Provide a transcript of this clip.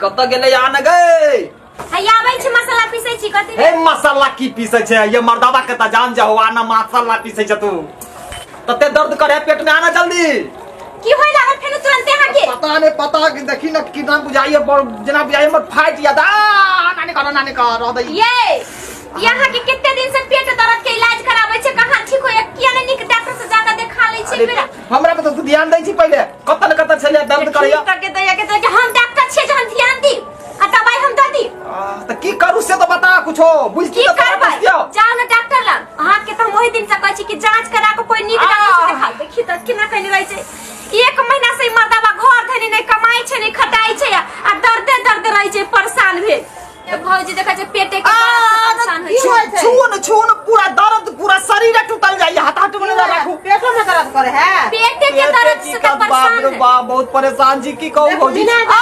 कतऽ गेलै आन गै? हैया आबै छी, मसाला पीसै छी। कथी? हे, मसाला की पीसै छै ये? मर्दाबा के त जान जाहो, आना, मसाला पीसै छै तू। तते दर्द करे पेट में, आना जल्दी। की होय लागल फेर तुरंते अहाँके? पता नहीं, पता कि देखी न कितना बुझाइए, जेना बुझाइए हमर फाटि जायत। आ नानी कर, नानी कर रह दई। ये यहाँ के कते दिन से पेट दर्द के इलाज कराबै छै, कहाँ ठीक होय? किया ने नीक डॉक्टर से जाकर देखा लै छै बेरा? हमरा पे तो तू ध्यान दै छी पहिले। कत न कत छलै दर्द करैया। ठीक करके दैया के दैया, हम डॉक्टर छियै जे हम ध्यान दी आ दवाई हम दऽ दी? त की करू से तो बता कुछो बुझती। की तो तोरा करबै? बुझतियौ। जाउ ने डॉक्टर लग। अहाँ के तऽ हम ओहि दिन से कहै छी कि जांच करा के कोई नीक डॉक्टर से देखा। देखी तऽ केना कहने रहै छै। एक महीना से ई मर्दाबा घर धनी नहि कमाइ छै, नहि खटाइ छै आ दर्दे दर्द रहै छै, परेशान भेल। ए भौजी, देखै छै पेटे के दर्द से परेशान होइ की छै। होइ छै? छू न, छू न, पूरा दर्द, पूरा शरीर टूटल जाइए। हाथ हाथ में ना राखू। पेटो में दर्द करे है? पेटे के दर्द से तऽ बाप परेशान रे है। बाप, बहुत परेशान छी, की कहू भौजी। बिना आ